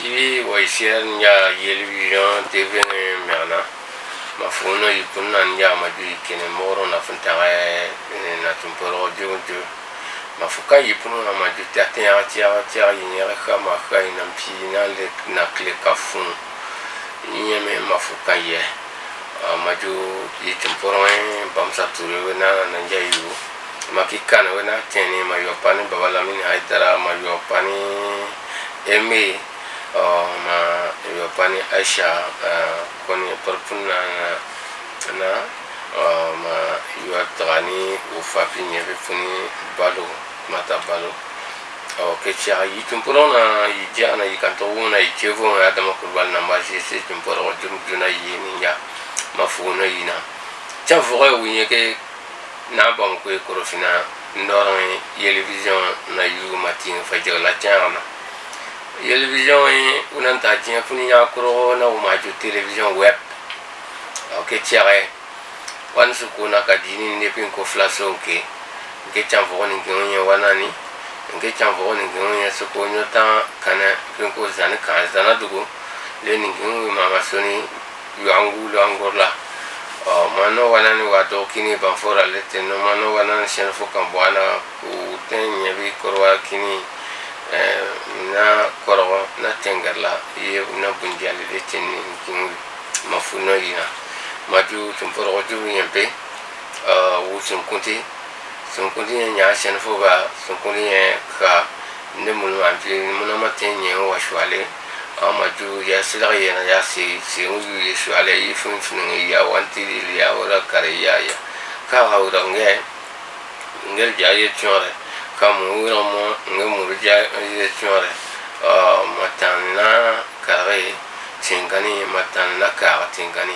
Pibi wa isier nya yelvision TV mɛgna ma funu yi kunna nya ma du kene moro na funtaga na tumporo ju ju ma fuka yi punu na ma du ta ta ta ta yi nya ka ma ka ina pi na le na kle ka fun nyeme ma fuka ye ma du yi tumporo en bamsa ture na na nja yu ma ki kana na tene ma yo pani babala min haidara ma yo pani eme ma yo pani aisha koni parpuna na ma yo tani o fapi nyebe funi balo mata balo o ke cha yi tumporo na yi jana yi kanto na yi chevo na adama kurbal na ma je se tumporo dum duna yi ni ya ma fu na yi na cha vore wi nye ke na bam ko korofina ndorong yelevision na yu matin fa jela chana yelevision unan ta jin funi ya kuro na ma ju television web o ke tiare wan su ko na ka dini ne pin ko flaso ke ke chan fo ni ke onye wanani ke chan fo ni ke onye su ko nyota kana pin ko zan ka zana dugo le ni ke mama soni yuangu luangorla mano wanani wa do kini banfora lete no mano wanani shen fo kan bwana u ten bi korwa kini na koro na tengarla ye na bunjali lete ni kini mafuno yina maju tumporo ju yempe wu sunkunti sunkunti nya shen fo ba sunkunti ka ne munu ampi munu ma ten nye wa shwale maju ya sila ye na ya si si u ye shwale yi fun fun ya wanti ya wala kare ya ya ka ha ura nge nge ja ye chore ka mu ura mo nge mu ja ye chore matan na kare tingani matan na ka tingani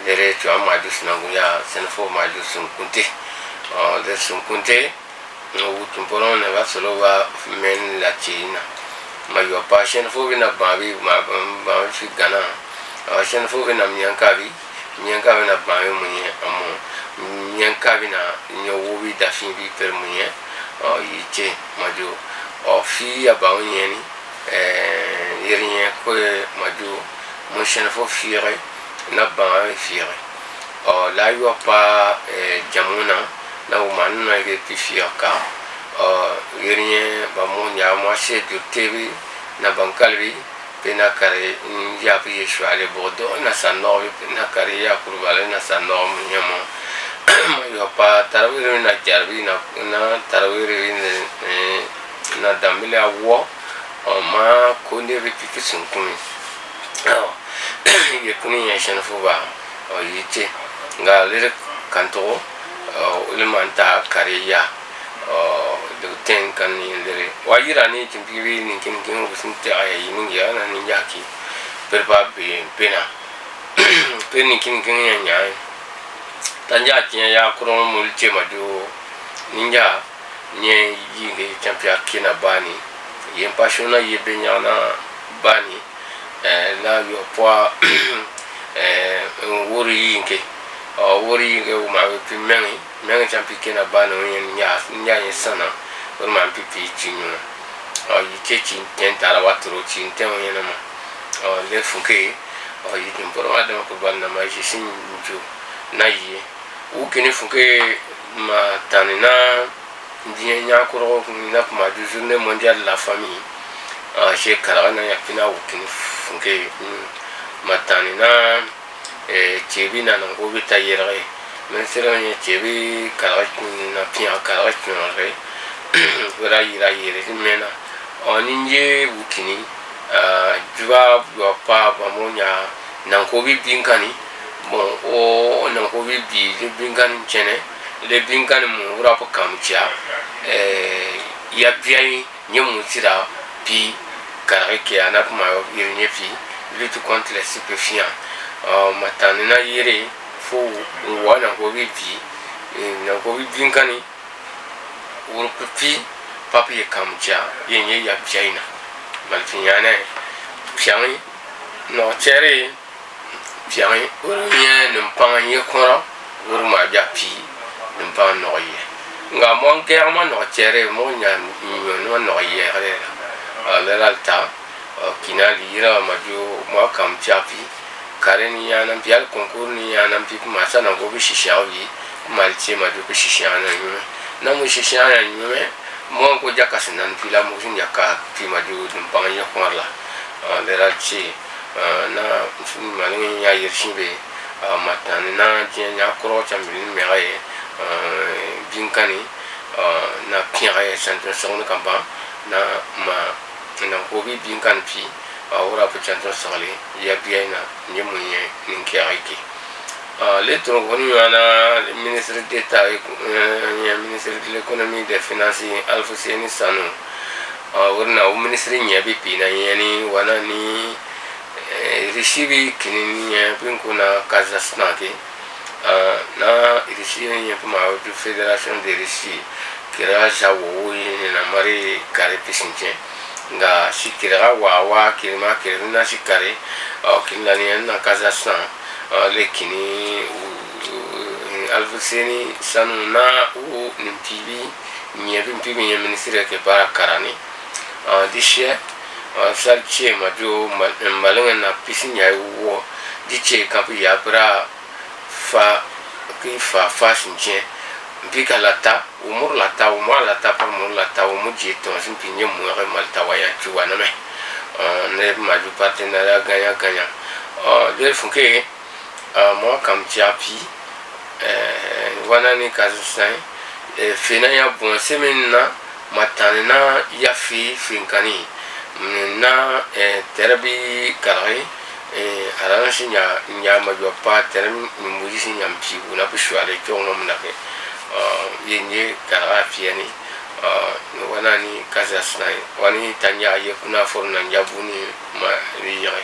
lere chwa maju sinangu ya senfo maju sunkunti de sunkunti no tumporo ne va solo va men la china ma yo pa shen fo bina ba bi ma ba fi gana shen fo bina mianka bi mianka bina ba bi munye amo mianka bina nyo wo bi da fi bi per munye yi che ma jo fi ya ba unye ni yerinye ko ma jo mo shen fo fiere na ba fiere la yo pa jamuna na o man na ke pi fiere ka yerinye ba mo nya mo se du TV na bankalbi pe na kare ya pi shwale bodo na sanno na kare ya kurbale na sanno nyamo ma yo pa tarawiri na jarbi na na tarawiri na dambile awo ma konde bi pi sunkumi ye kuni ya shen fo ba yite nga le kanto le manta kare ya de ten kan ni lere wa yira ni timpi ni kin kin ko sin te ay ni ya na ni ya ki per pa be pena pe ni kin kin ya nya tanja tinya ya kuro mu che ma jo ninja nye yi ge champion kina bani ye passion na ye be nya na bani la yo poa wori yinke wori yinke ma be mengi mengi champion kina bani nya nya ye sana wori ma pi pi chinyu yi che chin ten tara watro chin ten ye na ma le fuke yi tin por ma de ko ban na ma ji sin ju na yi u kini fuke ma tanina ndiye nya kuro na ma du journée mondiale de la famille she kara na ya pina u kini fuke ma tanina chebi na ngo bi ta yere men sera nye chebi kara na pia kara re wala yira yere mena oninje wukini juba yo pa ba mo nya na ko bi binkani bon o na ko bi bi le binkani chene le binkani mo wura pa kamcha ya biai nye mu tira pi kara ke ana kuma yere nye fi lutte contre les stupéfiants matane na yere fo wa na ko bi bi na ko bi binkani wuro pi papi ye kamcha ye nye ya biaina malfinyane piangi no chere piangi wuro nye numpang ye koro wuro ma ja pi numpang no ye nga mon ke ma no chere mo nya no no ye re la la ta Kina li yira maju mo kam chapi kare ni yana pial concours ni yana pi ma sa na go bi shisha wi mal che maju bi shisha na nyume na mu shisha na nyume mo ko jaka sinan pila mo sin jaka pi maju dum pang yo la le ra che na malin ya yirshimbe matane na jenya kro chambil me gaye binkani na piaye santo song kamba na ma na ko bi binkan pi ora pu chanto sale ya biena ni munye ni kiariki le trongo ana ministre d'État ministre de l'économie des finances Alfousseyni Sanou warna o ministre nya bi pina yani wana ni Russie kini nya pinkuna Kazakhstan ke na Russie nya pa du fédération de Russie kira jawo ni na mari kare pisinche nga sikira wa wa kirima kirina sikare kinna ni na Kazakhstan le kini Alfousseyni Sanou na u nimpibi nya pimpibi nya ministre ke para karani dishe sal che maju malunga na pisinya wo diche kapu ya pra fa ki fa fa sinche bika lata umur lata umur lata par mur lata umur jito sin pinye mu re malta waya chuwa na me ne maju partenariat gagnant gagnant de funke mo kam chapi wana ni Kazakhstan fena ya bon semaine na matane na ya fi finkani na terbi karé arana sinya nya majwa pa termi muji sinya mpi una pushwale chongo mnake yenye kara fiani wana ni Kazakhstan wani tanya ye kuna forna njabuni ma yire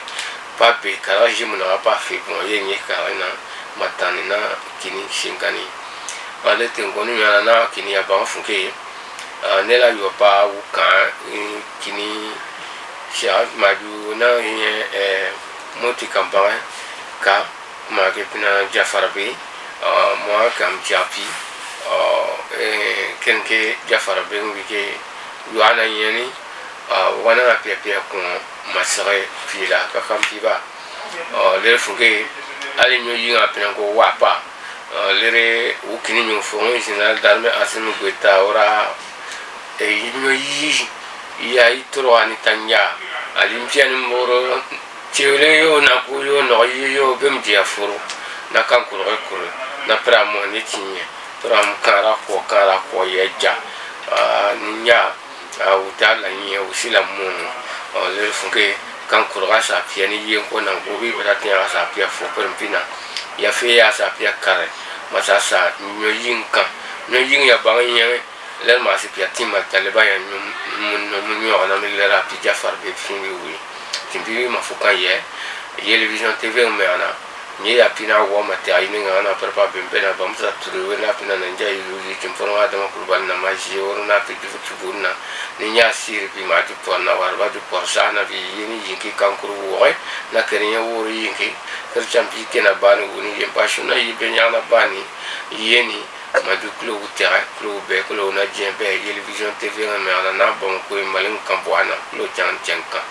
pa be kara jimuna pa fi bon yenye kara na matane na kini shinkani ale tengoni yana na kini ya ba funke nela yo pa uka kini sha maju na moti kampare ka ma ke pina Jafar be mo kam japi kenke Jafar be ngi ke yo ana yeni wana pia pia ko masre fila ka kampiba le funke ali nyo yinga pina ko wapa lere ukini nyo fon général d'armée Assimi Goïta ora e nyo yi ya itro ani tanya alimpia ni moro tiole yo na ku yo no yo bem dia furu na kan ku ro ku na pra mo ni tinye pra mo kara ko yeja nya uta la ni usila mo le funke kan ku ro sa pia ni ye ko na ko bi ba tinya sa pia fo per mpina ya fe ya sa pia kare masasa nyo yinka nyo yin ya ba yin le ma si pia tima taleba ya mun nyo na mi le ra pi Jafar be fin wi timbi ma fuka ye Television TV me ana ni ya pina wo ma te ayi nga na prepa bembe na bamsa turu na pina na nja ilu timfono adama kurbal na ma ji oru na pi du tubuna ni nya sir pi ma tu por na warba du por sa na bi ni yinki kankuru wo na kenya wo yinki kerchampi ke na bani woni ye pashu na yibe nya na bani yeni madu kulo terrain kulo be kulo na jembe Television TV me ana na bon ko malin kampo ana kulo chan chanka.